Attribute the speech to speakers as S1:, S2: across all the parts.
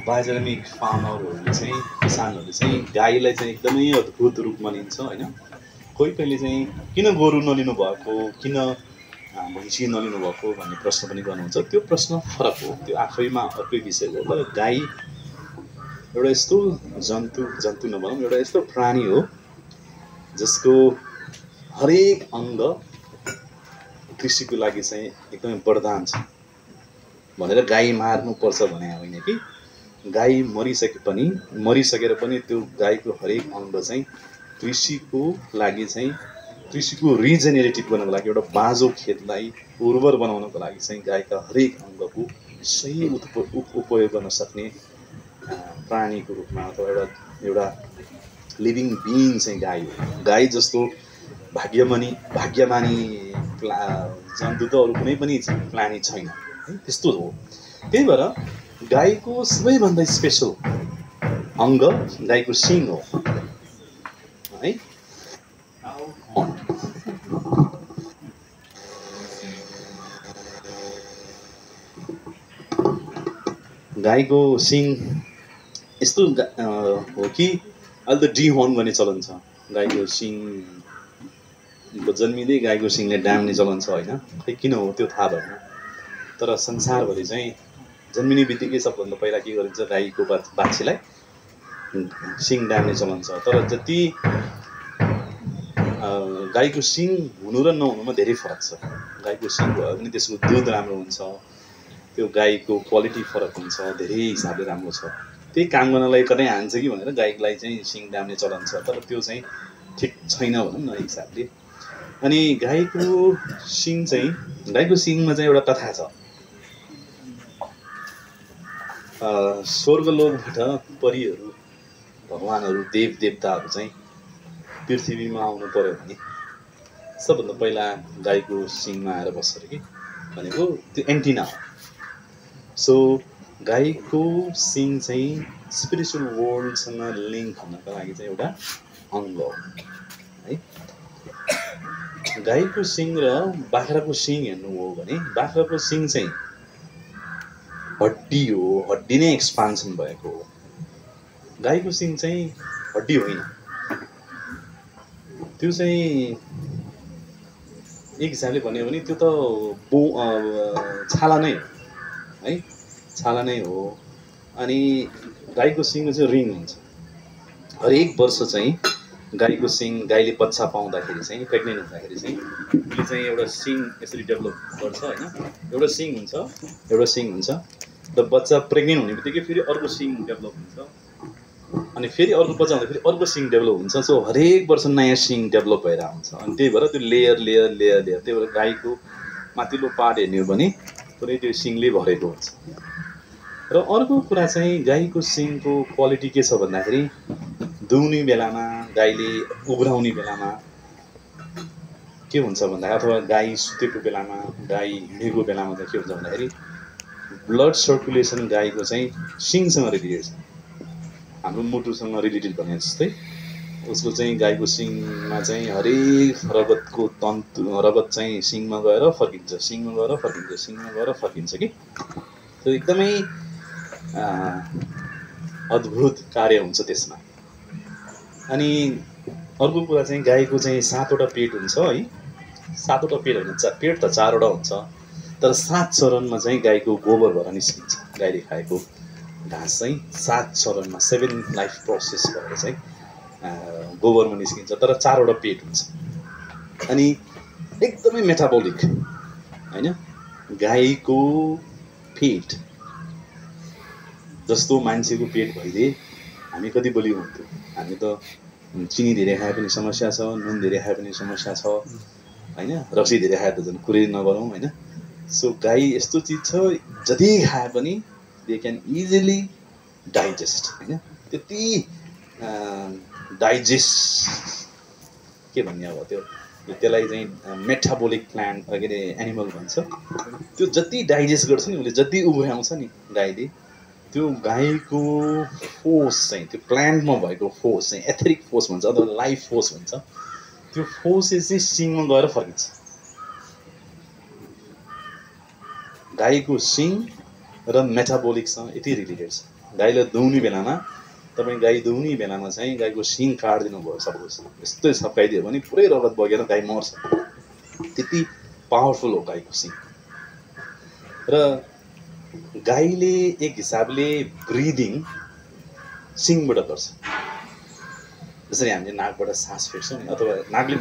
S1: बायोडाइनामिक फार्मरहरूले चाहिँ किसानहरूले चाहिँ गाईलाई चाहिँ एकदमै अद्भुत रूपमा लिन्छ होइन। कोही कोहीले चाहिँ किन गोरु नलिनु भएको, किन भैँसी नलिनु भएको भन्ने प्रश्न पनि गर्नुहुन्छ। त्यो प्रश्न फरक हो, त्यो आफैमा अर्कै विषय हो। तर गाई एउटा यस्तो जन्तु नभनौँ, एउटा यस्तो प्राणी हो जसको हरेक अङ्ग कृषिको लागि चाहिँ एकदमै वरदान छ भनेर गाई मार्नुपर्छ भने होइन कि। गाई मरिसकेर पनि त्यो गाईको हरेक अङ्ग चाहिँ कृषिको लागि चाहिँ कृषिको रिजेनेरेटिभ गर्नको लागि, एउटा बाँझो खेतलाई उर्वर बनाउनको लागि चाहिँ गाईका हरेक अङ्गको सही उपयोग गर्न सक्ने प्राणीको रूपमा अथवा एउटा लिभिङ बिइङ चाहिँ गाई हो। गाई जस्तो भाग्यमानी जन्तु त अरू कुनै पनि प्राणी छैन, त्यस्तो हो। त्यही भएर गाईको सबैभन्दा स्पेसल अङ्ग गाईको सिङ हो है। गाईको सिङ यस्तो हो कि अहिले त डिहर्न गर्ने चलन छ। गाईको सिङ जन्मिँदै गाईको सिङले डाम्ने चलन छ होइन। खै किन हो त्यो थाहा भएन, तर संसारभरि चाहिँ जन्मिने बित्तिकै सबभन्दा पहिला के गरिन्छ, गाईको बाछीलाई सिङ डाम्ने चलन छ। तर जति गाईको सिङ हुनु र नहुनुमा धेरै फरक छ। गाईको सिङ भयो भने त्यसको दुध राम्रो हुन्छ, त्यो गाईको क्वालिटी फरक हुन्छ, धेरै हिसाबले राम्रो छ। त्यही काम गर्नलाई कतै हान्छ कि भनेर गाईलाई चाहिँ सिङ डाम्ने चलन छ, तर त्यो चाहिँ ठिक छैन भनौँ न हिसाबले। अनि गाईको सिङमा चाहिँ एउटा कथा छ। स्वर्गलोकबाट परीहरू, भगवानहरू, देवदेवताहरू चाहिँ पृथ्वीमा आउनु पर्यो भने सबभन्दा पहिला गाईको सिङमा आएर बस्छ अरे कि, भनेको त्यो एन्टिना हो। सो गाईको सिङ चाहिँ स्पिरिचुअल वर्ल्डसँग लिङ्क हुनको लागि चाहिँ एउटा अङ्ग हो है। गाईको सिङ र बाख्राको सिङ हेर्नु हो भने बाख्राको सिङ चाहिँ हड्डी हो, हड्डी नै एक्सपान्सन भएको हो। गाईको सिङ चाहिँ हड्डी होइन, त्यो चाहिँ एक हिसाबले भन्यो भने त्यो त छाला नै हो है, छाला नै हो। अनि गाईको सिङमा चाहिँ रिङ हुन्छ। हरेक वर्ष चाहिँ गाईको सिङ, गाईले बच्चा पाउँदाखेरि चाहिँ, प्रेग्नेन्ट हुँदाखेरि चाहिँ उसले चाहिँ एउटा सिङ यसरी डेभलप गर्छ होइन। एउटा सिङ हुन्छ र बच्चा प्रेग्नेन्ट हुने बित्तिकै फेरि अर्को सिङ डेभलप हुन्छ, अनि फेरि अर्को बच्चा हुँदा फेरि अर्को सिङ डेभलप हुन्छ। सो हरेक वर्ष नयाँ सिङ डेभलप भएर आउँछ। अनि त्यही भएर त्यो लेयर त्यही भएर गाईको माथिल्लो पार्ट हेर्ने हो भने पुरै त्यो सिङले भरेको हुन्छ। र अर्को कुरा चाहिँ गाईको सिङको क्वालिटी के छ भन्दाखेरि दुहुने बेलामा, गाईले उघ्राउने बेलामा के हुन्छ भन्दाखेरि, अथवा गाई सुतेको बेलामा, गाई हिँडेको बेलामा चाहिँ के हुन्छ भन्दाखेरि ब्लड सर्कुलेसन गाईको चाहिँ सिङसँग रिलेटेड छ। हाम्रो मुटुसँग रिलेटेड भने जस्तै उसको चाहिँ गाईको सिङमा चाहिँ हरेक रगत चाहिँ सिङमा गएर फर्किन्छ कि। त्यो एकदमै अद्भुत कार्य हुन्छ त्यसमा। अनि अर्को कुरा चाहिँ गाईको चाहिँ 7वटा पेट हुन्छ है। 7वटा पेट होइन, पेट त 4वटा हुन्छ, तर 7 चरणमा चाहिँ गाईको गोबरबाट निस्किन्छ। गाईले खाएको घाँस चाहिँ 7 चरणमा 7 लाइफ प्रोसेस भएर चाहिँ गोबरमा निस्किन्छ, तर 4वटा पेट हुन्छ। अनि एकदमै मेटाबोलिक होइन। गाईको पेट जस्तो मान्छेको पेट भइदिए हामी कति बलियो हुन्थ्यो। हामी त चिनी धेरै खाए पनि समस्या छ, नुन धेरै खाए पनि समस्या छ होइन, रक्सी धेरै खाए त झन् कुरै नगरौँ होइन। सो गाई यस्तो चिज छ, जति खाए पनि दे क्यान इजिली डाइजेस्ट होइन। त्यति डाइजेस्ट के भन्ने अब त्यसलाई चाहिँ मेटाबोलिक प्लान्ट के अरे एनिमल भन्छ। त्यो जति डाइजेस्ट गर्छ नि, उसले जति उघ्राउँछ नि गाईले, त्यो गाईको फोर्स चाहिँ, त्यो प्लान्टमा भएको फोर्स चाहिँ एथेरिक फोर्स भन्छ अथवा लाइफ फोर्स भन्छ। त्यो फोर्स चाहिँ सिङमा गएर फर्किन्छ। गाईको सिङ र मेटाबोलिकसँग यति रिलेटेड छ। गाईलाई दुहुने बेलामा तपाईँ गाई दुहुने बेलामा चाहिँ गाईको सिङ काटिदिनु भयो सपोज, यस्तै सप्काइदियो भने पुरै रगत बगेर गाई मर्छ। त्यति पावरफुल हो गाईको सिङ। र गाईले एक हिसाबले ब्रिदिङ सिङबाट गर्छ। जसरी हामीले नाकबाट सास फेर्छौँ नि, अथवा नाकले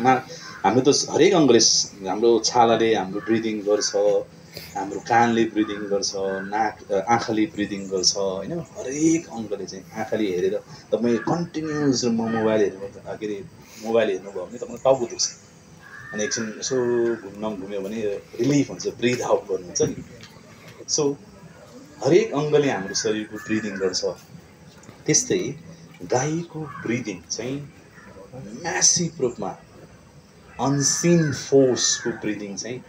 S1: हाम्रो त हरेक अङ्गले, हाम्रो छालाले हाम्रो ब्रिदिङ गर्छ, हाम्रो कानले ब्रिदिङ गर्छ, आँखाले ब्रिदिङ गर्छ होइन। हरेक अङ्गले चाहिँ आँखाले हेरेर तपाईँ कन्टिन्युस मोबाइल हेर्नुभयो भने तपाईँको टाउको दुख्छ, अनि एकछिन यसो घुम्यो भने रिलिफ हुन्छ, ब्रिथ आउट गर्नुहुन्छ नि। सो हरेक अङ्गले हाम्रो शरीरको ब्रिदिङ गर्छ। त्यस्तै गाईको ब्रिदिङ चाहिँ म्यासिभ रूपमा अनसिन फोर्सको ब्रिदिङ चाहिँ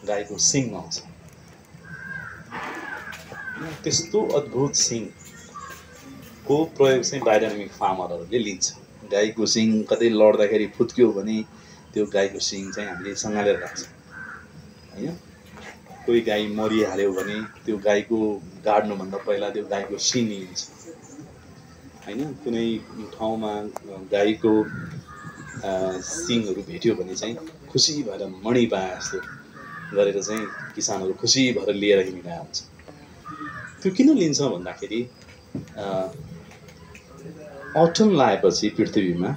S1: गाईको सिङमा आउँछ। त्यस्तो अद्भुत सिङको प्रयोग चाहिँ बायोडाइनामिक फार्मरहरूले लिन्छ। गाईको सिङ कतै लड्दाखेरि फुत्क्यो भने त्यो गाईको सिङ चाहिँ हामीले सँगालेर राख्छौँ होइन। कोही गाई मरिहाल्यो भने त्यो गाईको गाड्नुभन्दा पहिला त्यो गाईको सिङ लिन्छ होइन। कुनै ठाउँमा गाईको सिङहरू भेट्यो भने चाहिँ खुसी भएर मणि पाए जस्तो गरेर चाहिँ किसानहरू खुसी भएर लिएर हिँडिरहेको हुन्छ। त्यो किन लिन्छ भन्दाखेरि अटम लागेपछि पृथ्वीमा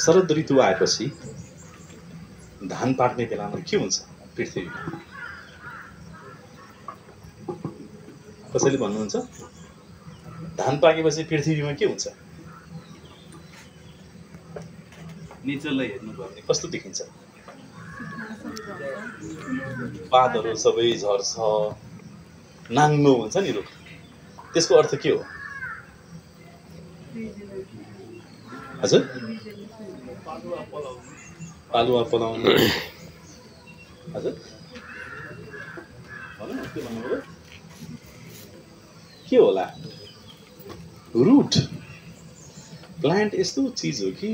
S1: शरद ऋतु आएपछि धान पाक्ने बेलामा के हुन्छ पृथ्वीमा? कसैले भन्नुहुन्छ? धान पाकेपछि पृथ्वीमा के हुन्छ? नेचरलाई हेर्नुभयो भने कस्तो देखिन्छ? पातहरू सबै झर्छ, नाङ्गो हुन्छ नि रुख। त्यसको अर्थ के हो? हजुर, पालुवा पलाउनु। हजुर भन्नु न, के भन्नुभयो? के होला? रुट। प्लान्ट यस्तो चिज हो कि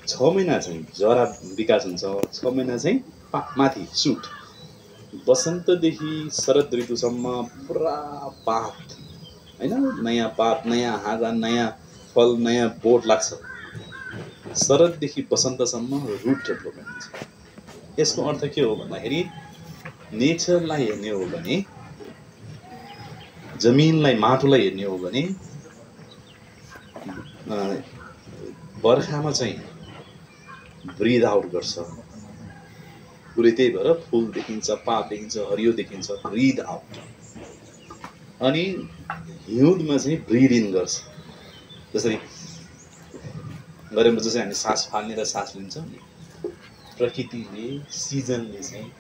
S1: 6 महिना चाहिँ जरा विकास हुन्छ, 6 महिना चाहिँ माथि सुट, वसन्तदेखि शरद ऋतुसम्म पुरा पात होइन, नयाँ पात, नयाँ हाँगा, नयाँ फल, नयाँ बोट लाग्छ। शरददेखि वसन्तसम्म रुट डेभलपमेन्ट हुन्छ। यसको अर्थ के हो भन्दाखेरि नेचरलाई हेर्ने हो भने, जमिनलाई, माटोलाई हेर्ने हो भने बर्खामा चाहिँ ब्रिथ आउट गर्छ पुरै। त्यही भएर फुल देखिन्छ, पात देखिन्छ, हरियो देखिन्छ, ब्रिथ आउट। अनि हिउँदमा चाहिँ ब्रिथ इन गर्छ। जसरी गरेपछि चाहिँ हामी सास फाल्ने र सास लिन्छौँ। प्रकृतिले, सिजनले चाहिँ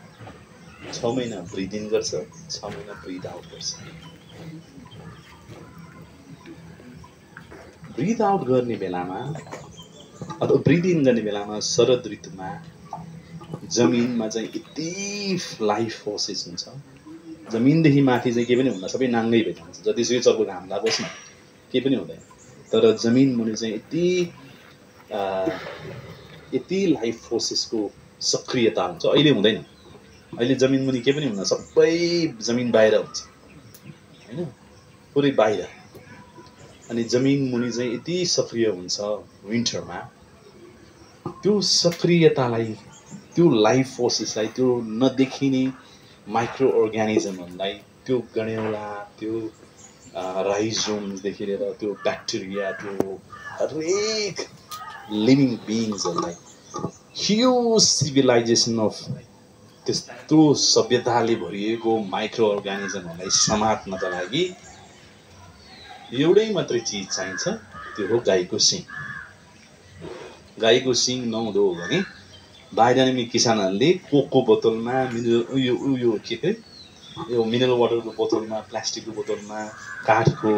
S1: 6 महिना ब्रिथ इन गर्छ, 6 महिना ब्रिथ आउट गर्छ। ब्रिथ आउट गर्ने बेलामा अथवा ब्रिथ इन गर्ने बेलामा शरद ऋतुमा जमिनमा चाहिँ यति लाइफ फोर्सेस हुन्छ। जमिनदेखि माथि चाहिँ केही पनि हुँदैन, सबै नाङ्गै भइजान्छ। जतिसुकै चर्को घाम लागोस् न केही पनि हुँदैन। तर जमिन मुनि चाहिँ यति लाइफ फोर्सेसको सक्रियता हुन्छ। अहिले हुँदैन, अहिले जमिन मुनि केही पनि हुँदैन, सबै जमिन बाहिर हुन्छ होइन, पुरै बाहिर। अनि जमिन मुनि चाहिँ यति सक्रिय हुन्छ विन्टरमा। त्यो सक्रियतालाई, त्यो लाइफ फोर्सेसलाई, त्यो नदेखिने माइक्रो अर्ग्यानिजमहरूलाई, त्यो गणेउला, त्यो राइजोम्सदेखि लिएर त्यो ब्याक्टेरिया, त्यो हरेक लिभिङ बिइङ्सहरूलाई, ह्युज सिभिलाइजेसन अफ त्यस्तो सभ्यताले भरिएको माइक्रो अर्ग्यानिजमहरूलाई समात्नका लागि एउटै मात्रै चिज चाहिन्छ, त्यो हो गाईको सिङ। गाईको सिङ नहुँदो हो भने बायोडाइनामिक किसानहरूले कोकको बोतलमा, यो मिनरल वाटरको बोतलमा, प्लास्टिकको बोतलमा, काठको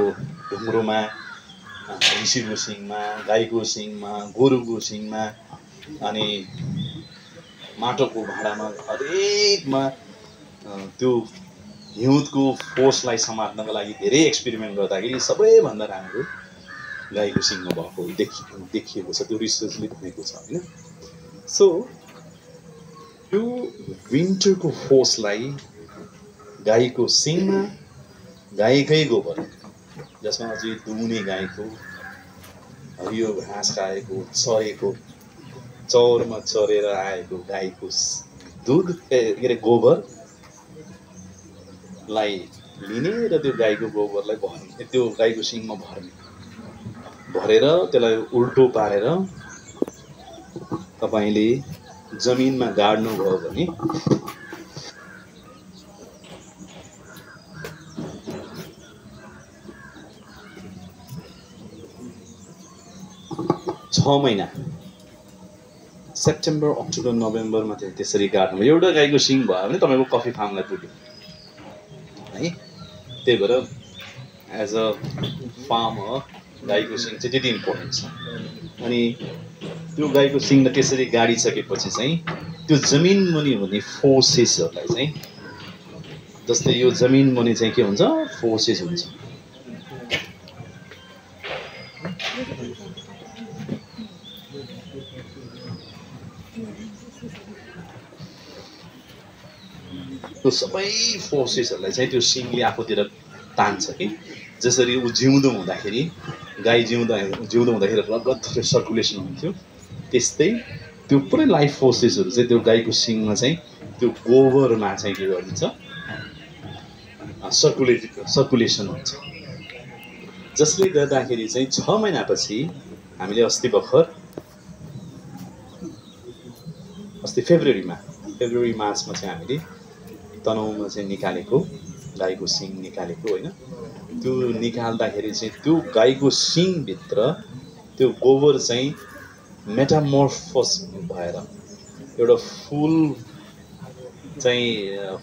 S1: ढुङ्ग्रोमा, भैँसीको सिङमा, गाईको सिङमा, गोरुको सिङमा, अनि माटोको भाँडामा, हरेकमा त्यो हिउँदको फोर्सलाई समात्नको लागि धेरै एक्सपेरिमेन्ट गर्दाखेरि सबैभन्दा राम्रो गाईको सिङमा भएको देखिएको छ। त्यो रिसर्चले भनेको छ होइन। सो त्यो विन्टरको फोर्सलाई गाईको सिङमा गाईकै गोबर जसमा अझै दुहुने गाईको हरियो घाँस खाएको चरेको चौरमा चरेर आएको गाईको दुध के अरे गोबरलाई लिने र त्यो गाईको गोबरलाई भर्ने त्यो गाईको सिङमा भरेर त्यसलाई उल्टो पारेर तपाईँले जमिनमा गाड्नुभयो भने 6 महिना सेप्टेम्बर अक्टोबर नोभेम्बरमा त्यसरी गाड्नु एउटा गाईको सिङ भयो भने तपाईँको कफी फार्मलाई पुग्यो है। त्यही भएर एज अ फार्मर गाईको सिङ चाहिँ त्यति इम्पोर्टेन्ट छ। अनि त्यो गाईको सिङलाई त्यसरी गाडिसकेपछि चाहिँ त्यो जमिन मुनि हुने फोर्सेसहरूलाई चाहिँ जस्तै यो जमिन मुनि चाहिँ के हुन्छ फोर्सेस हुन्छ। त्यो सबै फोर्सेसहरूलाई चाहिँ त्यो सिङले आफूतिर तान्छ कि जसरी ऊ जिउँदो हुँदाखेरि गाई जिउँदो हुँदाखेरि रगत सर्कुलेसन हुन्थ्यो त्यस्तै त्यो पुरै लाइफ फोर्सेसहरू चाहिँ त्यो गाईको सिङमा चाहिँ त्यो गोबरमा चाहिँ के गरिदिन्छ सर्कुलेसन हुन्छ। जसले गर्दाखेरि चाहिँ 6 महिनापछि हामीले अस्ति फेब्रुअरी मार्चमा चाहिँ हामीले तनहुँमा चाहिँ निकालेको गाईको सिङ निकालेको होइन। त्यो निकाल्दाखेरि चाहिँ त्यो गाईको सिङभित्र त्यो गोबर चाहिँ मेटामोर्फोस भएर एउटा फुल चाहिँ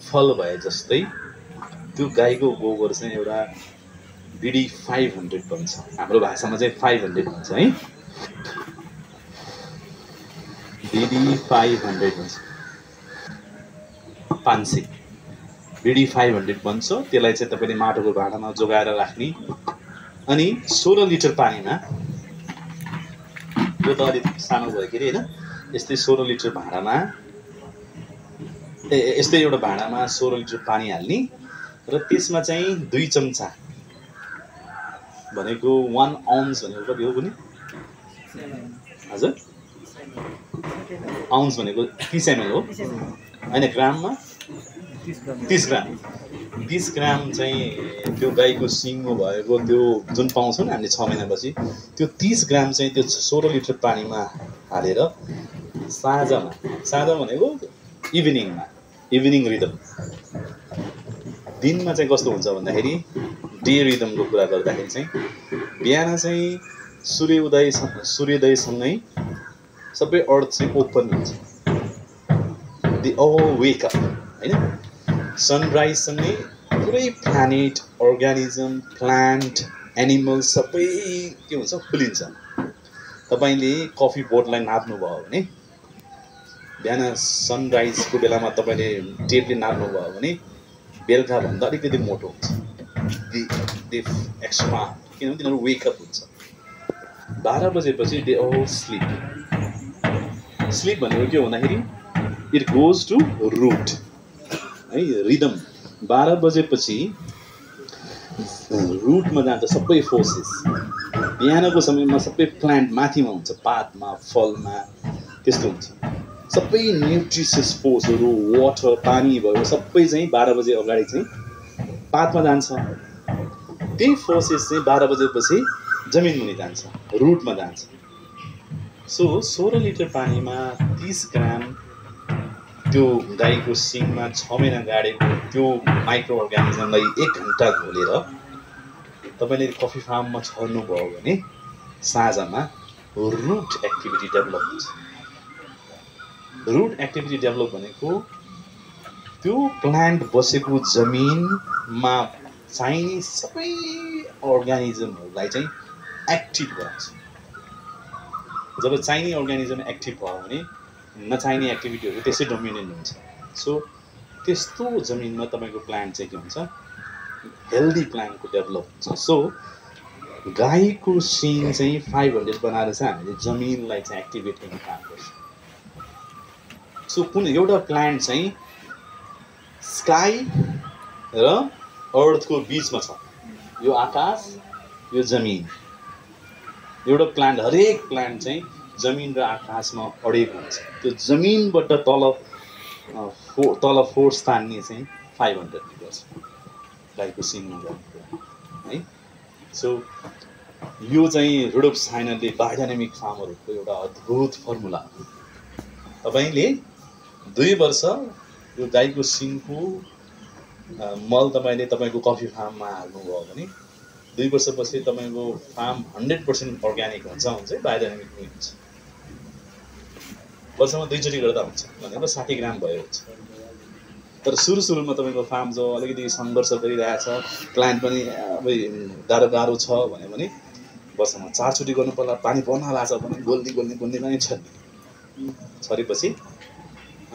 S1: फल भए जस्तै त्यो गाईको गोबर चाहिँ एउटा बिडी 500 भन्छ, हाम्रो भाषामा चाहिँ 500 भन्छ है। बिडी 500 भन्छ, 500 बिडी 500 भन्छ। त्यसलाई चाहिँ तपाईँले माटोको भाँडामा जोगाएर राख्ने अनि 16 लिटर पानीमा, यो त अलिक सानो भयो के अरे होइन, यस्तै 16 लिटर भाँडामा यस्तै एउटा भाँडामा 16 लिटर पानी हाल्ने र त्यसमा चाहिँ 2 चम्चा भनेको 1 आउन्स भनेको कति हो कुनै हजुर आउन्स भनेको 30 ml हो होइन, ग्राममा 30 ग्राम चाहिँ त्यो गाईको सिङमा भएको त्यो जुन पाउँछौँ नि हामीले 6 महिनापछि त्यो 30 ग्राम चाहिँ त्यो 16 लिटर पानीमा हालेर साँझमा भनेको इभिनिङ रिदम। दिनमा चाहिँ कस्तो हुन्छ भन्दाखेरि डे रिदमको कुरा गर्दाखेरि चाहिँ बिहान चाहिँ सूर्योदयसँगै सबै अर्थ चाहिँ ओपन हुन्छ, दि ऑल वेक अप होइन। सनराइजसँगै पुरै प्लानेट अर्गानिजम प्लान्ट एनिमल सबै के हुन्छ खुलिन्छ। तपाईँले कफी बोटलाई नाप्नुभयो भने बिहान सनराइजको बेलामा तपाईँले टेपले नाप्नुभयो भने बेलुकाभन्दा अलिकति मोटो हुन्छ, दे एक्सपान्ड, किनभने तिनीहरू वेकअप हुन्छ। 12 बजेपछि दे अल स्लिप भनेको के भन्दाखेरि इट गोज टु रुट है, रिदम। 12 बजेपछि रुटमा जान्छ सबै फोर्सेस। बिहानको समयमा सबै प्लान्ट माथिमा हुन्छ, पातमा फलमा त्यस्तो हुन्छ। सबै न्युट्रिसियस फोर्सहरू वाटर पानी भयो सबै चाहिँ 12 बजे अगाडि चाहिँ पातमा जान्छ। त्यही फोर्सेस चाहिँ 12 बजेपछि जमिन मुनि जान्छ, रुटमा जान्छ। सो 16 लिटर पानीमा 30 ग्राम त्यो गाईको सिङमा 6 महिना गाडेको त्यो माइक्रो अर्गानिजमलाई 1 घन्टा घोलेर तपाईँले कफी फार्ममा छर्नुभयो भने साँझमा रुट एक्टिभिटी डेभलप हुन्छ। रुट एक्टिभिटी डेभलप भनेको त्यो प्लान्ट बसेको जमिनमा चाहिने सबै अर्गानिजमहरूलाई चाहिँ एक्टिभ गराउँछ। जब चाहिने अर्गानिजम एक्टिभ भयो भने नचाहिने एक्टिभिटीहरू त्यसै डोमिनेन्ट हुन्छ। सो त्यस्तो जमिनमा तपाईँको प्लान्ट चाहिँ के हुन्छ, हेल्दी प्लान्टको डेभलप हुन्छ। सो गाईको सिङ चाहिँ 500 बनाएर चाहिँ हामीले जमिनलाई चाहिँ एक्टिभेट गर्ने काम गर्छौँ। सो कुन एउटा प्लान्ट चाहिँ स्काई र अर्थको बीचमा छ, यो आकाश यो जमिन। एउटा प्लान्ट, हरेक प्लान्ट चाहिँ जमिन र आकाशमा अडेको हुन्छ। त्यो जमिनबाट तल फोर्स तान्ने चाहिँ 500 मिटर छ गाईको सिङमा गर्ने कुरा है। सो यो चाहिँ रुडोल्फ साइनरले बायोडाइनामिक फार्मरहरूको एउटा अद्भुत फर्मुला हो। तपाईँले 2 वर्ष यो गाईको सिङको मल तपाईँको कफी फार्ममा हाल्नुभयो भने 2 वर्षपछि तपाईँको फार्म 100% अर्ग्यानिक हुन्छ बायोडाइनामिक पनि हुन्छ। वर्षमा 2 चोटि गर्दा हुन्छ भनेको 60 ग्राम भयो हुन्छ। तर सुरुमा तपाईँको फार्म जो अलिकति सङ्घर्ष गरिरहेछ, प्लान्ट पनि अब गाह्रो छ भने वर्षमा 4 चोटि गर्नु पर्ला। पानी पर्न लाग्छ भने गोल्दी नै छरेपछि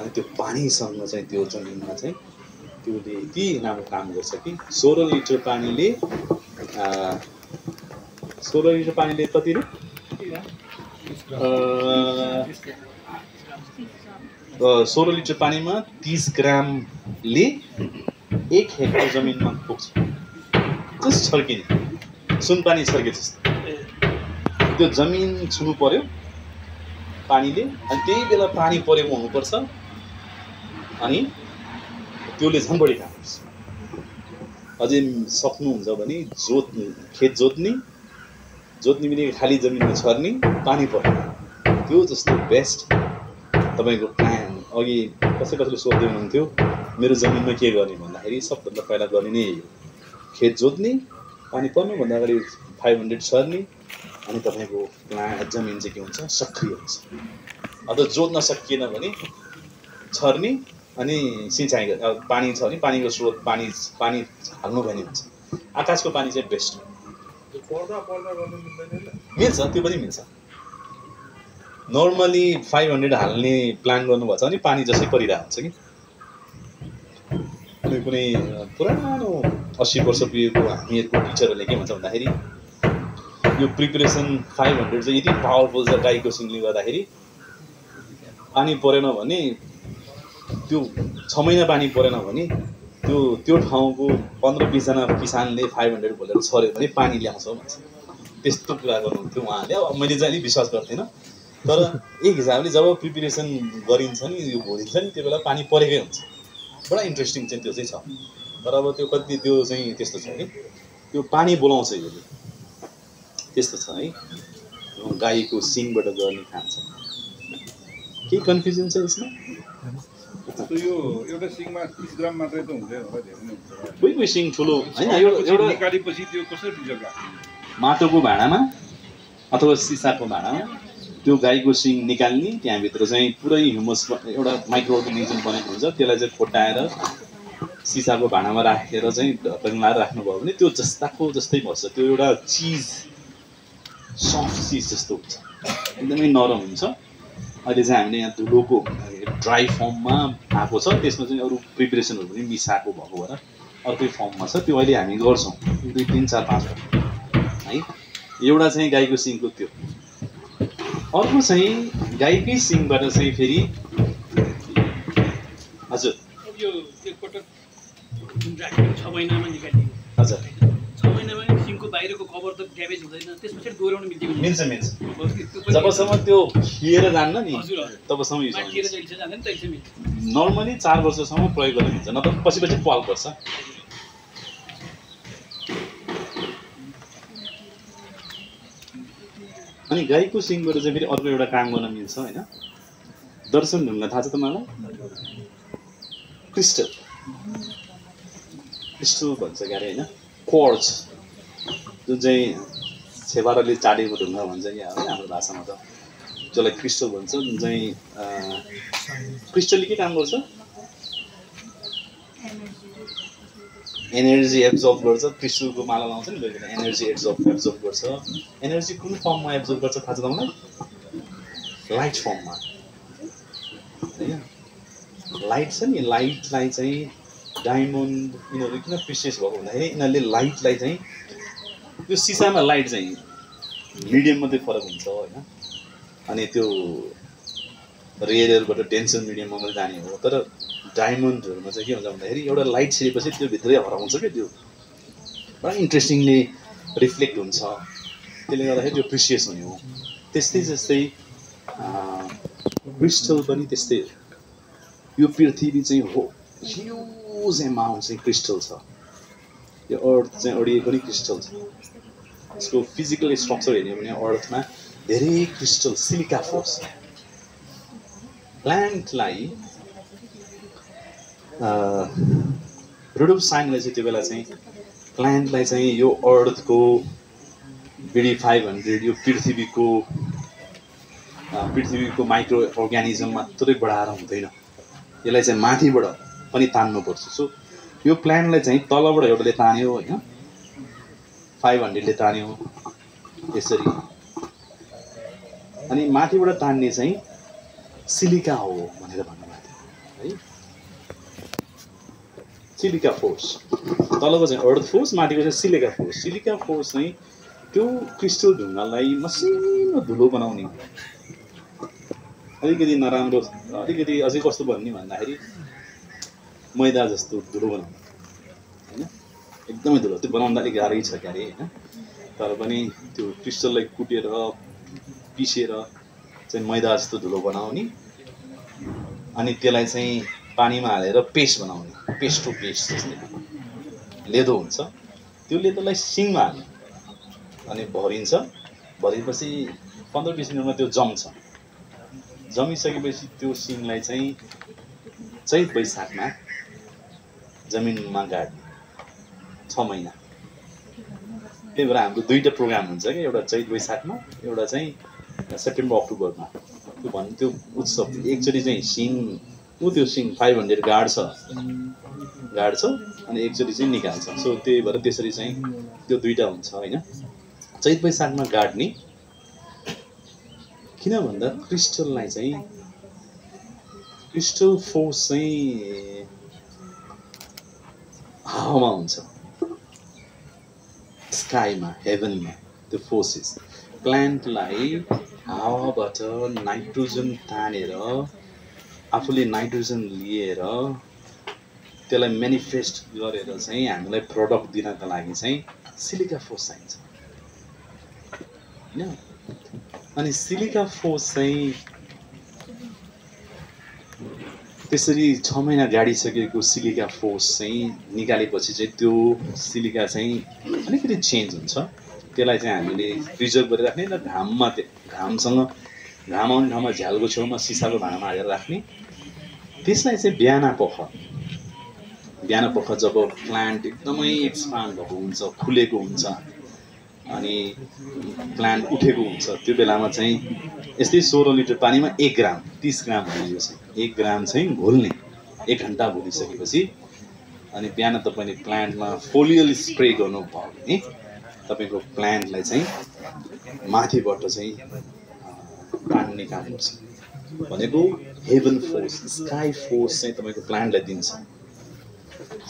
S1: अनि त्यो पानीसँग चाहिँ त्यो जमिनमा चाहिँ त्योले यति राम्रो काम गर्छ कि 16 लिटर पानीले कति रे 16 लिटर पानीमा 30 ग्रामले 1 हेक्टर जमिनमा पुग्छ। जस्ट छर्किने सुनपानी छर्के जस्तो त्यो जमिन छुनु पर्यो पानीले, अनि त्यही बेला पानी परेको हुनुपर्छ, अनि त्यसले झन् बढी काम गर्छ। अझै सक्नुहुन्छ भने खेत जोत्ने बित्तिकै खाली जमिनमा छर्ने, पानी पर्ने, त्यो जस्तो बेस्ट तपाईँको प्लान। अघि कसैले सोध्दै हुनुहुन्थ्यो मेरो जमिनमा के गर्ने भन्दाखेरि सबभन्दा पहिला गर्ने नै हो, खेत जोत्ने, पानी पर्नुभन्दा अगाडि 500 छर्ने, अनि तपाईँको जमिन चाहिँ के हुन्छ सक्रिय हुन्छ। अझ जोत्न सकिएन भने छर्ने अनि सिँचाइ पानी छ भने पानीको स्रोत पानी हाल्नु भने हुन्छ। आकाशको पानी चाहिँ बेस्ट हो। मिल्छ, त्यो पनि मिल्छ। नर्मली 500 हाल्ने प्लान गर्नुभएको छ भने पानी जसै परिरहेको हुन्छ कि। कुनै पुरानो 80 वर्ष पुगेको हामीहरूको टिचरहरूले के भन्छ भन्दाखेरि यो प्रिपरेसन 500 चाहिँ यति पावरफुल छ गाईको सिङले गर्दाखेरि, पानी परेन भने त्यो 6 महिना पानी परेन भने त्यो ठाउँको 15-20 जना किसानले 500 बोलेर छर्यो भने पानी ल्याउँछ भन्छ। त्यस्तो कुरा गर्नुहुन्थ्यो उहाँले। अब मैले चाहिँ अलिक विश्वास गर्थिनँ, तर एक हिसाबले जब प्रिपरेसन गरिन्छ नि, यो भोलिन्छ नि, त्यो बेला पानी परेकै हुन्छ। बडा इन्ट्रेस्टिङ चाहिँ त्यो चाहिँ छ। तर अब त्यो कति त्यो चाहिँ त्यस्तो छ कि त्यो पानी बोलाउँछ, यो त्यस्तो छ है। गाईको सिङबाट गर्ने काम छ। केही कन्फ्युजन छ यसमा?
S2: यो एउटा सिङमा 30 ग्राम मात्रै त हुँदैन होला, धेरै नै हुन्छ।
S1: कोही सिङ ठुलो हैन, एउटा
S2: निकालेपछि त्यो कसरी रिजल्ट लाग्छ?
S1: माटोको भाँडामा अथवा सिसाको भाँडामा त्यो गाईको सिङ निकाल्ने, त्यहाँभित्र चाहिँ पुरै ह्युमस एउटा माइक्रो अर्गानिजम बनेको हुन्छ, त्यसलाई चाहिँ खोटाएर सिसाको भाँडामा राखेर चाहिँ ढक्कन लाएर राख्नुभयो भने त्यो जस्तै बस्छ। त्यो एउटा चिज, सफ्ट चिज जस्तो हुन्छ, एकदमै नरम हुन्छ। अहिले चाहिँ हामीले यहाँ धुलोको ड्राई फर्ममा आएको छ, त्यसमा चाहिँ अरू प्रिपरेसनहरू पनि मिसाएको भएको भएर अर्कै फर्ममा छ। त्यो अहिले हामी गर्छौँ 2, 3, 4, 5 है। एउटा चाहिँ गाईको सिङको त्यो। अर्को चाहिँ गाईकै सिङबाट चाहिँ फेरि हजुर
S3: यो एकपटक राखेको 6 महिनामा निकालिदिनु।
S1: हजुर
S3: 6 महिनामा सिङको बाहिरको कभर त ड्यामेज हुँदैन, त्यसपछि दोहोऱ्याउन
S1: मिल्छ। जबसम्म त्यो खिएर जान्न नि तबसम्म युज हुन्छ। नर्मली 4 वर्षसम्म प्रयोग गर्नु मिल्छ, नत्र पछि पाल पर्छ। अनि गाईको सिङबाट चाहिँ फेरि अर्को एउटा काम गर्न मिल्छ हैन। दर्शन ढुङ्गा थाहा छ तपाईँलाई? क्रिस्टल भन्छ क्यारे होइन, क्वार्ट्ज, जुन चाहिँ छेपाराले चाटेको ढुङ्गा भन्छ क्या है हाम्रो भाषामा त, जसलाई क्रिस्टल भन्छ। जुन चाहिँ क्रिस्टलले के काम गर्छ? एनर्जी एब्जर्ब गर्छ। क्रिस्टलको माला लाउँछ नि लोगेर, एनर्जी एब्जर्ब गर्छ। एनर्जी कुन फर्ममा एब्जर्ब गर्छ थाहा छ तपाईँलाई? लाइट फर्ममा होइन। लाइट छ नि, लाइटलाई चाहिँ डायमन्ड यिनीहरू किन प्रिसियस भएको भन्दाखेरि यिनीहरूले लाइटलाई चाहिँ त्यो सिसामा लाइट चाहिँ मिडियम मात्रै फरक हुन्छ होइन। अनि त्यो रेयरबाट डेन्सर मिडियममा मैले जाने हो। तर डायमन्डहरूमा चाहिँ के हुन्छ भन्दाखेरि एउटा लाइट छिरेपछि त्यो भित्रै हराउँछ क्या, त्यो बडा इन्ट्रेस्टिङली रिफ्लेक्ट हुन्छ, त्यसले गर्दाखेरि त्यो प्रिसियस हुने हो। त्यस्तै जस्तै क्रिस्टल पनि त्यस्तै हो। यो पृथ्वी चाहिँ हो ह्युज एमाउन्ट चाहिँ क्रिस्टल छ, यो अर्थ चाहिँ अडिएको पनि क्रिस्टल छ। यसको फिजिकल स्ट्रक्चर हेर्ने भने अर्थमा धेरै क्रिस्टल सिलिका फोर्स। प्लान्टलाई रुडोल्फ साइमनले चाहिँ त्यो बेला चाहिँ प्लान्टलाई चाहिँ यो अर्थको बिडी 500 यो पृथ्वीको माइक्रो अर्ग्यानिजम मात्रै बढाएर हुँदैन, यसलाई चाहिँ माथिबाट पनि तान्नुपर्छ। सो यो प्लान्टलाई चाहिँ तलबाट एउटाले तान्यो होइन, 500ले तान्यो यसरी, अनि माथिबाट तान्ने चाहिँ सिलिका हो भनेर भन्नुभएको थियो है। सिलिका फोर्स, तलको चाहिँ अर्थ फोर्स, माथिको चाहिँ सिलिका फोर्स। सिलिका फोर्स चाहिँ त्यो क्रिस्टल ढुङ्गालाई मसिनो धुलो बनाउने, अलिकति नराम्रो, अलिकति अझै कस्तो भन्ने भन्दाखेरि मैदा जस्तो धुलो बनाउने होइन, एकदमै धुलो। त्यो बनाउँदा अलिक गाह्रै छ क्यारे होइन, तर पनि त्यो क्रिस्टललाई कुटेर पिसेर चाहिँ मैदा जस्तो धुलो बनाउने, अनि त्यसलाई चाहिँ पानीमा हालेर पेस्ट बनाउने, पेस्ट टु पेस्ट जस्तै लेदो हुन्छ। त्यो लेदोलाई सिङमा हाल्ने अनि भरिन्छ, भरिएपछि 15-20 मिनटमा त्यो जम्छ। जमिसकेपछि त्यो सिङलाई चाहिँ चैत वैशाखमा जमिनमा गाड्ने 6 महिना। त्यही भएर हाम्रो 2टा प्रोग्राम हुन्छ क्या, एउटा चैत वैशाखमा, एउटा चाहिँ सेप्टेम्बर अक्टोबरमा। त्यो उत्सव एकचोटि चाहिँ सिङ त्यो सिङ 500 गाड्छ अनि एकचोटि चाहिँ निकाल्छ। सो त्यही भएर त्यसरी चाहिँ त्यो 2टा हुन्छ होइन। चैत वैशाखमा गाड्ने किन भन्दा क्रिस्टललाई चाहिँ क्रिस्टल फोर्स चाहिँ हावामा हुन्छ, स्काईमा, हेभनमा त्यो फोर्सेस। प्लान्टलाई हावाबाट नाइट्रोजन तानेर आफूले नाइट्रोजन लिएर त्यसलाई मेनिफेस्ट गरेर चाहिँ हामीलाई प्रडक्ट दिनका लागि चाहिँ सिलिका फोर्स चाहिन्छ होइन। अनि सिलिका फोर्स चाहिँ त्यसरी 6 महिना गाडिसकेको सिलिका फोर्स चाहिँ निकालेपछि चाहिँ त्यो सिलिका चाहिँ अलिकति चेन्ज हुन्छ। त्यसलाई चाहिँ हामीले प्रिजर्भ गरेर राख्ने र घाममा, घाम आउने ठाउँमा, झ्यालको छेउमा सिसाको भाँडामा हालेर राख्ने। त्यसलाई चाहिँ बिहान पख जब प्लान्ट एकदमै एक्सपान्ड भएको हुन्छ, खुलेको हुन्छ अनि प्लान्ट उठेको हुन्छ, त्यो बेलामा चाहिँ यस्तै 16 लिटर पानीमा 1 ग्राम 30 ग्राम हुने, यो चाहिँ 1 ग्राम चाहिँ घोल्ने 1 घन्टा घोलिसकेपछि। अनि बिहान तपाईँले प्लान्टमा फोलियल स्प्रे गर्नुभयो भने तपाईँको प्लान्टलाई चाहिँ माथिबाट चाहिँ तान्ने काम गर्छ। भनेको हेभन फोर्स, स्काई फोर्स चाहिँ तपाईँको प्लान्टलाई दिन्छ।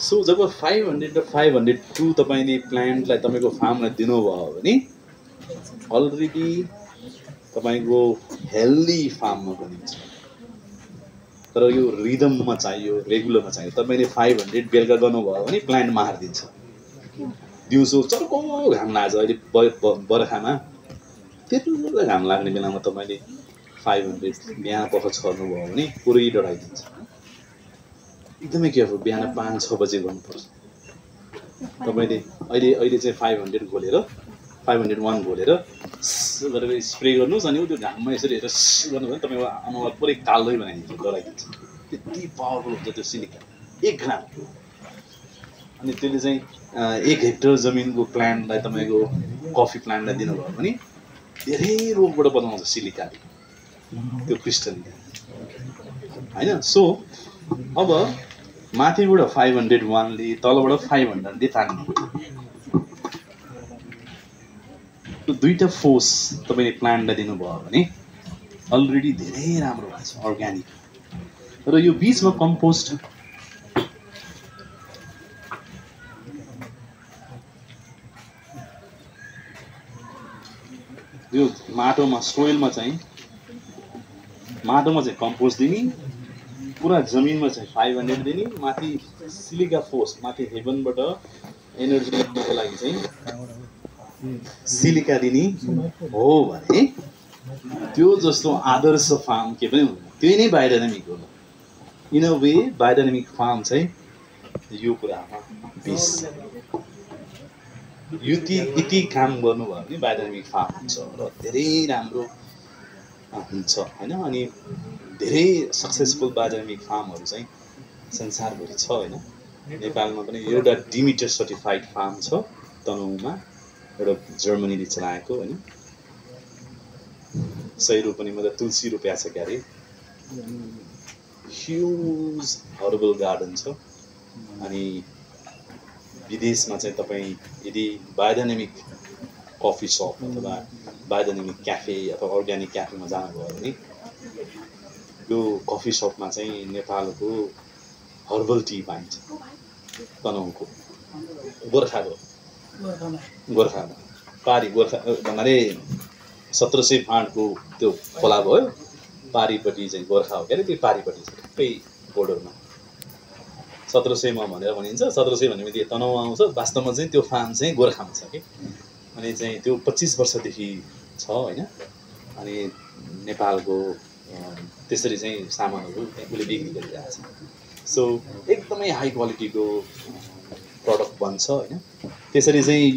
S1: सो जब 500 र 502 तपाईँले प्लान्टलाई तपाईँको फार्मलाई दिनुभयो भने अलरेडी तपाईँको हेल्दी फार्ममा बनिन्छ। तर यो रिदममा चाहियो, रेगुलरमा चाहियो। तपाईँले 500 बेलुका गर्नुभयो भने प्लान्ट मारिदिन्छ। दिउँसो चर्को घाम लाग्छ, अहिले बर्खामा त्यत्रो घाम लाग्ने बेलामा तपाईँले 500 बिहान पख छर्नुभयो भने पुरै डढाइदिन्छ। एकदमै केयरफुल, बिहान 5-6 बजे गर्नुपर्छ। तपाईँले अहिले चाहिँ 500 घोलेर 501 घोलेर गरेर स्प्रे गर्नुहोस्, अनि त्यो घाममा यसरी हेरेर गर्नुभयो भने तपाईँको अनुहार पुरै कालै बनाइदिन्छ, डराइदिन्छ। त्यति पावरफुल हुन्छ त्यो सिलिका 1 ग्राम। अनि त्यसले चाहिँ 1 हेक्टर जमिनको प्लान्टलाई, तपाईँको कफी प्लान्टलाई दिनुभयो भने धेरै रोगबाट बचाउँछ सिलिकाले, त्यो क्रिस्टलले होइन। सो अब माथिबाट 501ले, तलबाट 500ले तान्ने, त्यो 2टा फोर्स तपाईँले प्लान्टलाई दिनुभयो भने अलरेडी धेरै राम्रो भएको छ अर्ग्यानिक। र यो बिचमा कम्पोस्ट, यो माटोमा, सोइलमा चाहिँ माटोमा चाहिँ कम्पोस्ट दिने, पुरा जमिनमा चाहिँ 500 दिने, माथि सिलिका फोर्स माथि हेभनबाट एनर्जी ल्याउनको लागि चाहिँ सिलिका दिने हो भने त्यो जस्तो आदर्श फार्म के पनि हुँदैन। त्यही नै बायोडाइनामिक हो। इन अ वे बायोडाइनामिक फार्म चाहिँ यो कुरामा बेस यति काम गर्नुभयो भने बायोडाइनामिक फार्म हुन्छ र धेरै राम्रो हुन्छ होइन। अनि धेरै सक्सेसफुल बायोडाइनामिक फार्महरू चाहिँ संसारभरि छ होइन। नेपालमा पनि एउटा डिमिटर सर्टिफाइड फार्म छ तनहुँमा, एउटा जर्मनीले चलाएको होइन। 100 रोपनीमा त तुलसी रोप्या छ क्यारे, ह्युज हर्बल गार्डन छ। अनि विदेशमा चाहिँ तपाईँ यदि बायोडाइनामिक कफी सप अथवा बायोडाइनामिक क्याफे अथवा अर्ग्यानिक क्याफेमा जानुभयो भने यो कफी सपमा चाहिँ नेपालको हर्बल टी पाइन्छ। तनहुँको गोर्खामा पारी गोर्खा भन्नाले 1700 फाँटको त्यो खोला भयो, पारीपट्टि चाहिँ गोर्खा हो क्यारे, त्यो पारीपट्टि चाहिँ सबै बोर्डरमा 1700 भनेर भनिन्छ। 1700 भनेपछि तनहुँ आउँछ, वास्तवमा चाहिँ त्यो फार्म चाहिँ गोर्खामा छ कि। अनि चाहिँ त्यो 25 वर्षदेखि छ होइन। अनि नेपालको त्यसरी चाहिँ सामानहरू उसले बिक्री गरिरहेको छ। सो एकदमै हाई क्वालिटीको प्रडक्ट बन्छ होइन। त्यसरी चाहिँ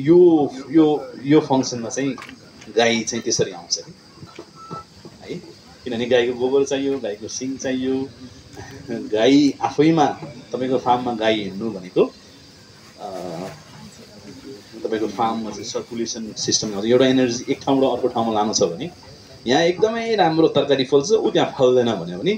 S1: यो फङ्सनमा चाहिँ गाई चाहिँ त्यसरी आउँछ कि है। किनभने गाईको गोबर चाहियो, गाईको सिङ चाहियो। गाई आफैमा तपाईँको फार्ममा गाई हिँड्नु भनेको तपाईँको फार्ममा चाहिँ सर्कुलेसन सिस्टम हुन्छ। एउटा एनर्जी एक ठाउँबाट अर्को ठाउँमा लानु छ भने यहाँ एकदमै राम्रो तरकारी फल्छ, ऊ त्यहाँ फल्दैन भन्यो भने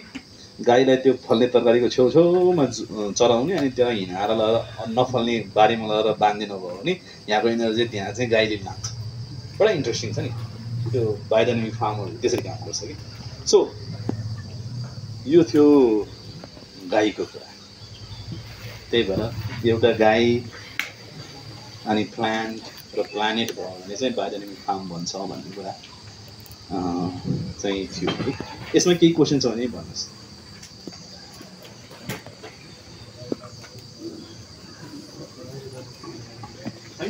S1: गाईलाई त्यो फल्ने तरकारीको छेउछेउमा चराउने अनि त्यहाँ हिँडाएर लगाएर नफल्ने बारीमा लगाएर बाँधिदिनु भयो भने यहाँको एनर्जी त्यहाँ चाहिँ गाईले लान्छ। बडा इन्ट्रेस्टिङ छ नि त्यो बायोडाइनामिक फार्महरू त्यसरी काम गर्छ कि। सो यो थियो गाईको कुरा। त्यही भएर एउटा गाई अनि प्लान्ट र प्लानेट भयो भने चाहिँ बायोडाइनामिक फार्म भन्छ भन्ने कुरा चाहिँ थियो है। यसमा केही क्वेसन छ भने भन्नुहोस्।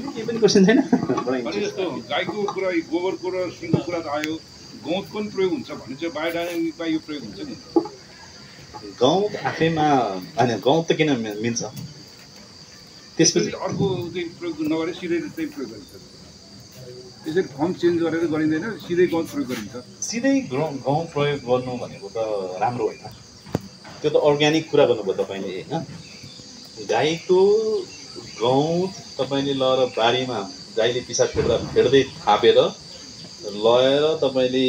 S1: केही पनि क्वेसन छैन?
S2: जस्तो गाईको कुरा, गोबरको र सिङको कुरा त आयो, गहुँत पनि प्रयोग हुन्छ भने चाहिँ बायोडाइनामिकमा यो प्रयोग हुन्छ नि।
S1: गहुँत आफैमा होइन, गहुँत त किन मिल्छ, त्यसपछि
S2: अर्को चाहिँ प्रयोग नगरे सिधै चाहिँ प्रयोग गरिन्छ। त्यसरी फर्म चेन्ज गरेर गरिँदैन, सिधै गहुँत प्रयोग गरिन्छ।
S1: सिधै गहुँ प्रयोग गर्नु भनेको त राम्रो होइन। त्यो त अर्ग्यानिक कुरा गर्नुभयो तपाईँले होइन। गाईको गहुँत तपाईँले लगेर बारीमा गाईले पिसाब फेर्दै थापेर लगेर तपाईँले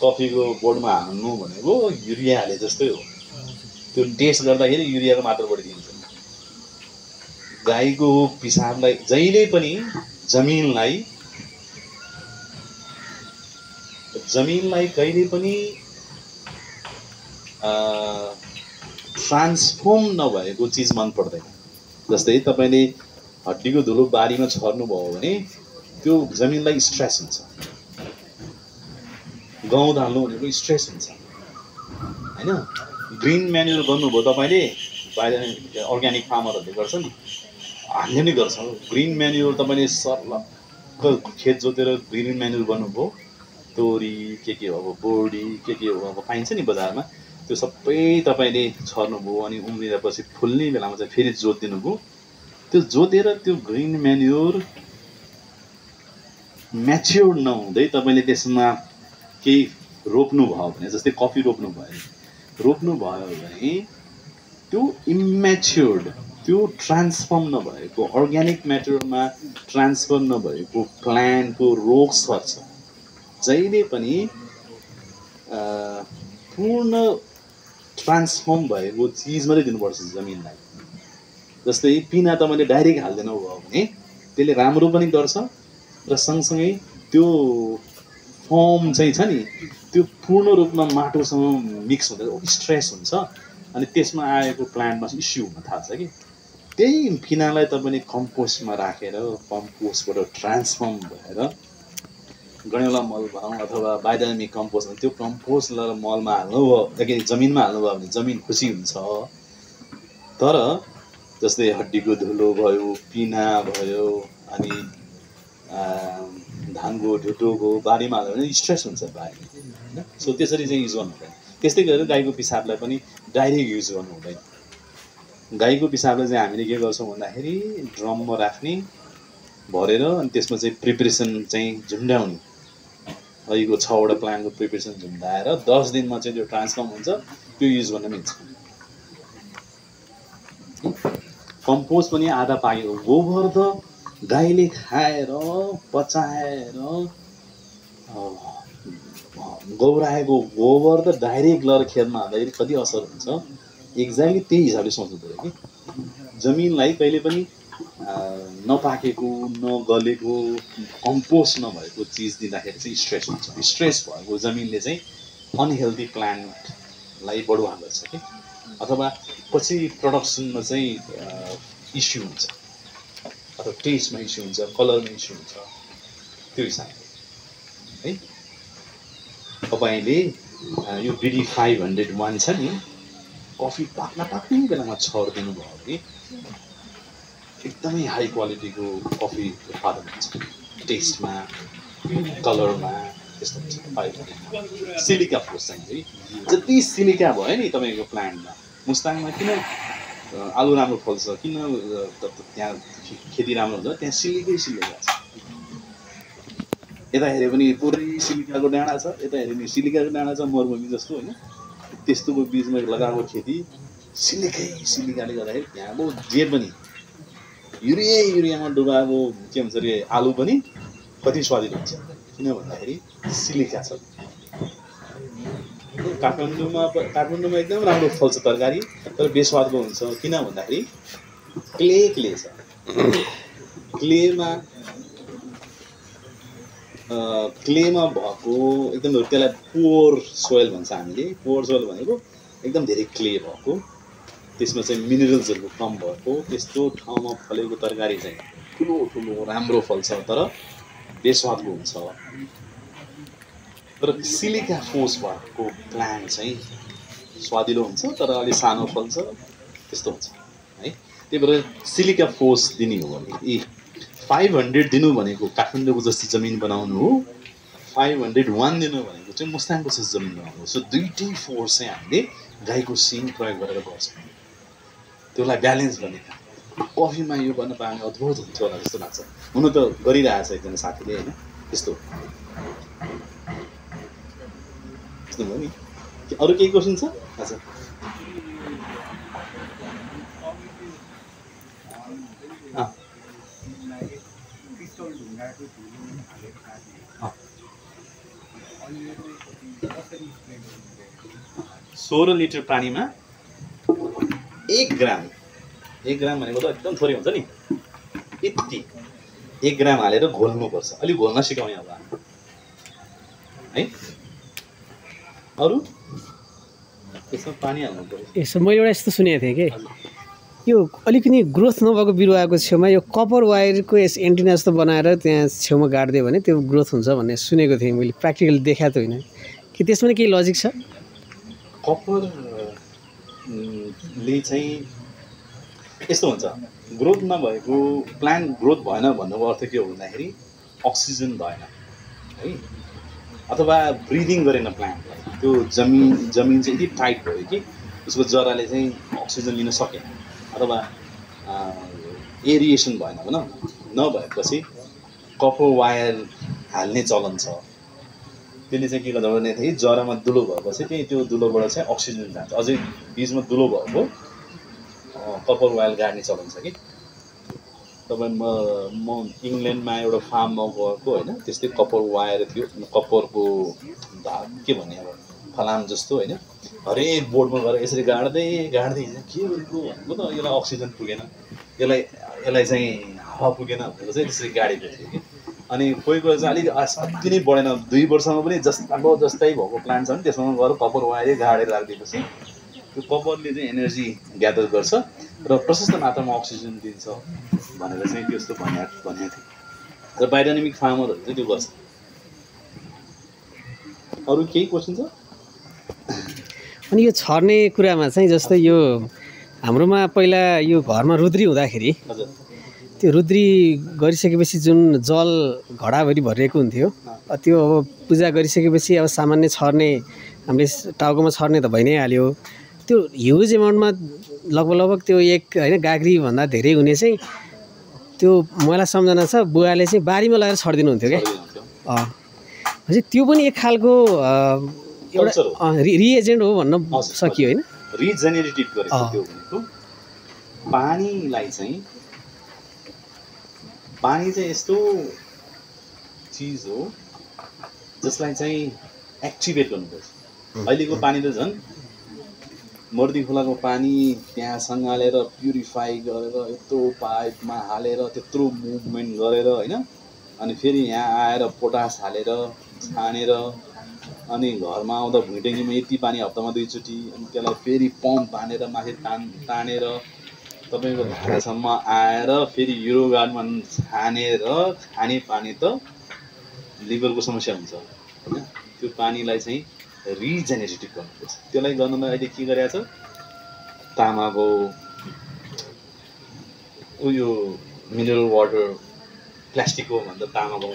S1: कफीको बोर्डमा हाल्नु भनेको युरिया हाले जस्तै हो। त्यो टेस्ट गर्दाखेरि युरियाको मात्रा बढिदिन्छ। गाईको पिसाबलाई जहिले पनि जमिनलाई कहिले पनि ट्रान्सफर्म नभएको चिज मन पर्दैन। जस्तै तपाईँले हड्डीको धुलो बारीमा छर्नुभयो भने त्यो जमिनलाई स्ट्रेस हुन्छ। गहुँत हाल्नु भनेको स्ट्रेस हुन्छ होइन। ग्रिन म्यान्युर गर्नुभयो तपाईँले, अर्ग्यानिक फार्मरहरूले गर्छ नि, हामीले नि गर्छौँ। ग्रिन म्यान्युर तपाईँले सर्लक्क खेत जोतेर ग्रिन म्यान्युर गर्नुभयो, तोरी के हो अब, बोडी के हो अब पाइन्छ नि बजारमा, त्यो सबै तपाईँले छर्नुभयो। अनि उम्रिएपछि फुल्ने बेलामा चाहिँ फेरि जोत दिनुभयो। त्यो जोतेर त्यो ग्रिन म्यान्युर म्याच्योर्ड नहुँदै तपाईँले त्यसमा केही रोप्नु भयो भने, जस्तै कफी रोप्नु भयो भने त्यो इम्याच्योर्ड, त्यो ट्रान्सफर्म नभएको, अर्ग्यानिक म्याटरमा ट्रान्सफर नभएको प्लान्टको रोग सर्छ। जहिले पनि पूर्ण ट्रान्सफर्म भएको चिज मात्रै दिनुपर्छ जमिनलाई। जस्तै पिना तपाईँले डाइरेक्ट हालिदिनु भयो भने त्यसले राम्रो पनि गर्छ र सँगसँगै त्यो फर्म चाहिँ छ नि, त्यो पूर्ण रूपमा माटोसँग मिक्स हुँदा स्ट्रेस हुन्छ अनि त्यसमा आएको प्लान्टमा इस्यु हुन थाल्छ कि। त्यही पिनालाई तपाईँले कम्पोस्टमा राखेर कम्पोस्टबाट ट्रान्सफर्म भएर गणेउला मल भनौँ अथवा बायोडाइनामिक कम्पोस्ट त्यो कम्पोस्ट र मलमा हाल्नुभयो जमिनमा हाल्नुभयो भने जमिन खुसी हुन्छ। तर जस्तै हड्डीको धुलो भयो, पिना भयो, अनि धानको ढुटोको बारीमा हाल्यो भने स्ट्रेस हुन्छ बारी होइन। सो त्यसरी चाहिँ युज गर्नु हुँदैन। त्यस्तै गरेर गाईको पिसाबलाई पनि डाइरेक्ट युज गर्नु हुँदैन। गाईको पिसाबलाई चाहिँ हामीले के गर्छौँ भन्दाखेरि ड्रममा राख्ने भरेर अनि त्यसमा चाहिँ प्रिपरेसन चाहिँ झुन्डाउने, अहिलेको 6वटा प्लान्टको प्रिपरेसन झुन्डाएर 10 दिनमा चाहिँ त्यो ट्रान्सफर्म हुन्छ, त्यो युज गर्न मिल्छ। कम्पोस्ट पनि आधा पाकेको गोबर त गाईले खाएर पचाएर गौराएको गोबर त डाइरेक्ट लगेर खेतमा हाल्दाखेरि कति असर हुन्छ एक्ज्याक्टली त्यही हिसाबले सोच्नु पऱ्यो कि जमिनलाई कहिले पनि नपाकेको नगलेको कम्पोस्ट नभएको चिज दिँदाखेरि चाहिँ स्ट्रेस हुन्छ। स्ट्रेस भएको जमिनले चाहिँ अनहेल्दी प्लान्टलाई बढुवा गर्छ कि अथवा पछि प्रडक्सनमा चाहिँ इस्यु हुन्छ अथवा टेस्टमा इस्यु हुन्छ, कलरमा इस्यु हुन्छ। त्यो हिसाबले है तपाईँले यो बिडी 501 छ नि कफी पाक्नै बेलामा छरिदिनु भयो भने एकदमै हाई क्वालिटीको कफी उत्पादन हुन्छ, टेस्टमा कलरमा त्यस्तो हुन्छ। सिलिका फोर्स चाहिँ जति सिलिका भयो नि तपाईँको प्लान्टमा मुस्ताङमा किन आलु राम्रो फल्छ, किन त्यहाँ खेती राम्रो हुन्छ, त्यहाँ सिलिकै सिलिका छ। यता हेऱ्यो भने पुरै सिलिकाको डाँडा छ, यता हेऱ्यो भने सिलिकाको डाँडा छ, मरुभूमि जस्तो होइन। त्यस्तोको बिचमा लगाएको खेती सिलिकाले गर्दाखेरि त्यहाँ अब जे पनि युरियामा डुबाएको के भन्छ अरे आलु पनि कति स्वादिलो हुन्छ, किन भन्दाखेरि सिलिका छ। काठमाडौँमा एकदम राम्रो फल्छ तरकारी, तर बेस्वादको हुन्छ, किन भन्दाखेरि क्ले छ। क्लेमा भएको एकदम त्यसलाई पोर सोइल भन्छ हामीले। पोर सोइल भनेको एकदम धेरै क्ले भएको, त्यसमा चाहिँ मिनरल्सहरू कम भएको त्यस्तो ठाउँमा फलेको तरकारी चाहिँ ठुलो राम्रो फल्छ, तर बेस्वादको हुन्छ। तर सिलिका फोर्स भएको प्लान्ट चाहिँ स्वादिलो हुन्छ, तर अलि सानो फल्छ, त्यस्तो हुन्छ है। त्यही भएर सिलिका फोर्स दिने हो भने 500 दिनु भनेको काठमाडौँको जस्तो जमिन बनाउनु हो, 501 दिनु भनेको चाहिँ मुस्ताङको जस्तो जमिन बनाउनु हो। सो दुईटै फोर्स चाहिँ हामीले गाईको सिङ प्रयोग गरेर गर्छौँ, त्यसलाई ब्यालेन्स गर्ने काम। कफीमा यो गर्न पायो भने अद्भुत हुन्थ्यो होला जस्तो लाग्छ। हुनु त गरिरहेछ एकजना साथीले होइन, त्यस्तो भयो नि। अरू केही क्वेसन छ? हजुर सोह्र लिटर पानीमा 1 ग्राम भनेको त एकदम थोरै हुन्छ नि, यति 1 ग्राम हालेर घोल्नुपर्छ। अलिक घोल्न सिकाउने अब है। अरू त्यसमा पानी हाल्नु पर्यो।
S4: यसो मैले एउटा यस्तो सुनेको थिएँ कि यो अलिकति ग्रोथ नभएको बिरुवाको छेउमा यो कपर वायरको यस एन्टिना जस्तो बनाएर त्यहाँ छेउमा गाडिदियो भने त्यो ग्रोथ हुन्छ भन्ने सुनेको थिएँ मैले। प्र्याक्टिकल देखाएको त होइन कि त्यसमा केही लजिक छ?
S1: कपरले चाहिँ यस्तो हुन्छ, ग्रोथ नभएको प्लान्ट ग्रोथ भएन भन्नुको अर्थ के हो भन्दाखेरि अक्सिजन भएन है, अथवा ब्रिदिङ गरेन प्लान्टलाई। त्यो जमिन चाहिँ यति टाइट भयो कि उसको जराले चाहिँ अक्सिजन लिन सकेन, अथवा एरिएसन भएन भनौँ। नभएपछि कपर वायर हाल्ने चलन छ। त्यसले चाहिँ के गर्दा भन्दाखेरि जरामा दुलो भएपछि चाहिँ त्यो दुलोबाट चाहिँ अक्सिजन जान्छ। अझै बिचमा दुलो भएको कपर वायर गाड्ने चलन छ कि। तपाईँ म इङ्ल्यान्डमा एउटा फार्ममा गएको होइन, त्यस्तै कपर वायर थियो, कपरको के भन्ने अब फलाम जस्तो होइन, हरेक बोर्डमा गएर यसरी गाड्दै के गरेको भनेको त यसलाई अक्सिजन पुगेन, यसलाई चाहिँ हावा पुगेन भनेर चाहिँ त्यसरी गाडेको थियो कि। अनि कोही चाहिँ अलिक अति नै बढेन, 2 वर्षमा पनि जस्तै भएको प्लान्ट छ भने त्यसमा गएर कपर वायरै गाडेर राखिदिएपछि त्यो कपरले चाहिँ एनर्जी ग्यादर गर्छ र प्रशस्त मात्रामा अक्सिजन दिन्छ भनेर चाहिँ त्यस्तो भनेको थियो। र बायोडाइनामिक फार्मरहरू चाहिँ त्यो गर्छ अरू केही क्वेसन छ?
S4: अनि यो छर्ने कुरामा चाहिँ जस्तो यो हाम्रोमा पहिला यो घरमा रुद्री हुँदाखेरि
S1: हजुर
S4: त्यो रुद्री गरिसकेपछि जुन जल घडाभरि भरिएको हुन्थ्यो त्यो अब पूजा गरिसकेपछि अब सामान्य छर्ने हामीले टाउकोमा छर्ने त भइ नै हाल्यो। त्यो ह्युज एमाउन्टमा लगभग त्यो एक होइन गाग्रीभन्दा धेरै हुने चाहिँ त्यो मलाई सम्झना छ बुवाले चाहिँ बारीमा लगाएर छरिदिनुहुन्थ्यो क्या।
S1: छरिदिनुहुन्थ्यो।
S4: त्यो पनि एक खालको
S1: कल्चर हो।
S4: एउटा रिएजेन्ट हो भन्न सकियो होइन।
S1: रिजेनेरेटिभ गरेको त्यो भनेको पानी चाहिँ यस्तो चिज हो जसलाई चाहिँ एक्टिभेट गर्नुपर्छ। अहिलेको पानी त झन् मर्दी खोलाको पानी त्यहाँ सँगालेर प्युरिफाई गरेर यत्रो पाइपमा हालेर त्यत्रो मुभमेन्ट गरेर होइन अनि फेरि यहाँ आएर पोटास हालेर छानेर अनि घरमा आउँदा भुइँटेङ्गीमा यति पानी हप्तामा 2 चोटि अनि त्यसलाई फेरि पम्प हानेर माथि तानेर तपाईँको भाँडासम्म आएर फेरि युरो गार्डमा छानेर खाने पानी त लिभरको समस्या हुन्छ होइन। त्यो पानीलाई चाहिँ रिजेनेरेटिभ गर्नुपर्छ। त्यसलाई गर्नमा अहिले के गरिरहेको छ तामाको उयो मिनरल वाटर प्लास्टिकको भन्दा तामाको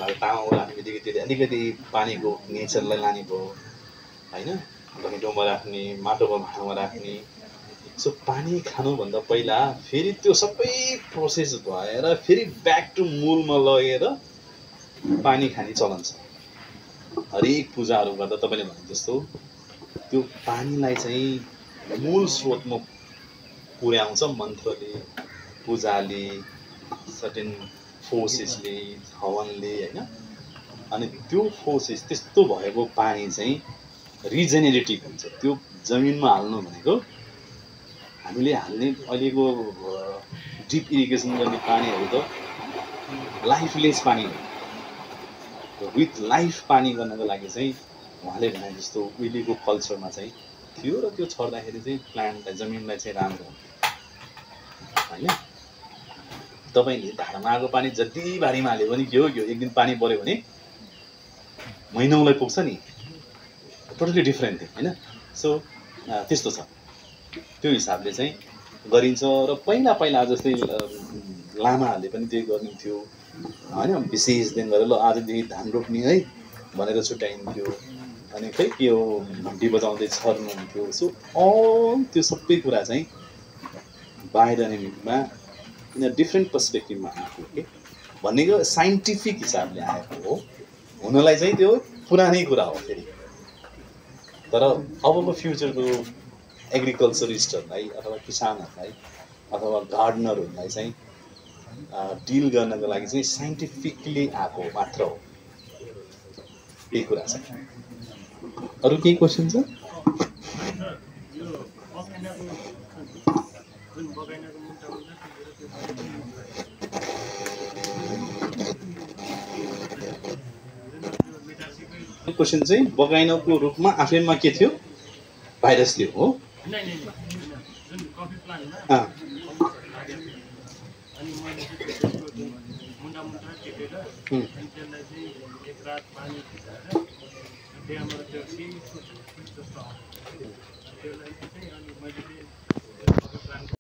S1: राख्ने बित्तिकै त्यसले अलिकति पानीको नेचरलाई लाने भयो होइन। घैँटोमा राख्ने माटोको भाँडामा राख्ने। सो पानी खानुभन्दा पहिला फेरि त्यो सबै प्रोसेस भएर फेरि ब्याक टु मूलमा लगेर पानी खाने चलन छ। हरेक पूजाहरू गर्दा तपाईँले भने जस्तो त्यो पानीलाई चाहिँ मूल स्रोतमा पुर्याउँछ मन्त्रले पूजाले सर्टेन फोर्सेसले हवनले होइन। अनि त्यो फोर्सेस त्यस्तो भएको पानी चाहिँ रिजेनेरेटिभ हुन्छ। त्यो जमिनमा हाल्नु भनेको हामीले हाल्ने अहिलेको ड्रिप इरिगेसन गर्ने पानीहरू त लाइफलेस पानी हो। विथ लाइफ पानी गर्नको लागि चाहिँ उहाँले भने जस्तो उहिलेको कल्चरमा चाहिँ थियो र त्यो छर्दाखेरि चाहिँ प्लान्टलाई जमिनलाई चाहिँ राम्रो होइन। तपाईँले धारामा आएको पानी जति बारीमा हाल्यो भने के हो एक दिन पानी पऱ्यो भने महिनौलाई पुग्छ नि। टोटली डिफ्रेन्ट थियो होइन। सो त्यस्तो छ। त्यो हिसाबले चाहिँ गरिन्छ र पहिला जस्तै लामाहरूले पनि त्यही गर्नुहुन्थ्यो होइन। विशेष दिन गरेर ल आजदेखि धान रोप्ने है भनेर छुट्याइन्थ्यो अनि खै के हो घन्टी बजाउँदै छर्नुहुन्थ्यो। सो अल त्यो सबै कुरा चाहिँ बायोडाइनामिकमा इन अ डिफ्रेन्ट पर्सपेक्टिभमा आएको के भनेको साइन्टिफिक हिसाबले आएको हो। हुनलाई चाहिँ त्यो पुरानै कुरा हो फेरि। तर अबको फ्युचरको एग्रिकल्चरिस्टहरूलाई अथवा किसानहरूलाई अथवा गार्डनरहरूलाई चाहिँ डिल गर्नको लागि चाहिँ साइन्टिफिकली आएको मात्र हो। यही कुरा छ। अरू केही क्वेसन छ? क्वेसन चाहिँ बगाइनको रूपमा आफैमा के थियो? भाइरस थियो हो।